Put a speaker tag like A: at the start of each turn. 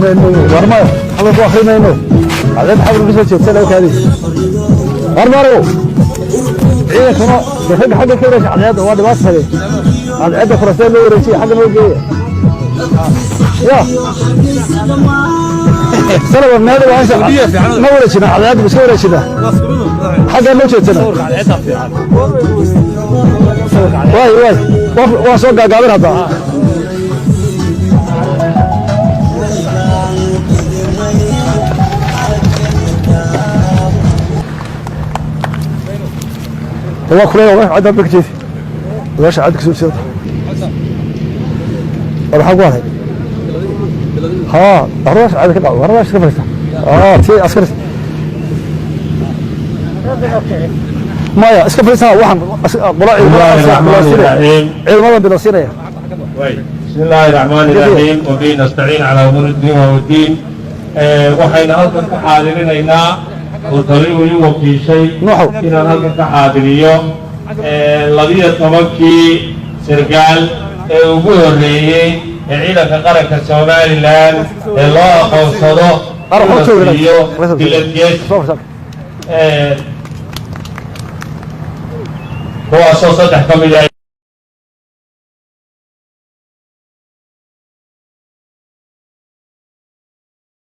A: mayno warmayo xabal ku akhri mayno cadceed xabal ku soo jeedsa loo kaadi warmarow ciidankuna dee ragga xagga ka wareeja cadceedda waa dhibaato hade cadceedda kurasee loo wareejiya xagga loo geeya ya sanaba meel waa ma wareejina cadceedda ma iska wareejina xagga loo jeedsana waay waay waan soo gaagaabin hadda. Waa kuleel waa cadda ka jeedi meesha cadda ka soo jeeda war maxaa ku haray haa arwash cadda ka dhaco arwash ka fadhiista aa tii askari maya iska fadhiista waxaan qola ciidamada bilowsiinaya.
B: بسم الله الرحمن الرحيم وبه نستعين على امور الدنيا والدين. Waxayna halkan ka xaadirinaynaa oo taligu ii wakiishay
A: Nuuxow.
B: Inaan halkan ka xaadiriyo 12-kii sargaal ee ugu horreeyey ee ciidanka qaranka Somaliland ee loo aqoonsado
A: Arro,
B: in la
A: joog,
B: siiyo
A: relax.
B: bilad
A: Soo fadhiista.
B: Kuwaasoo saddex ka mid ah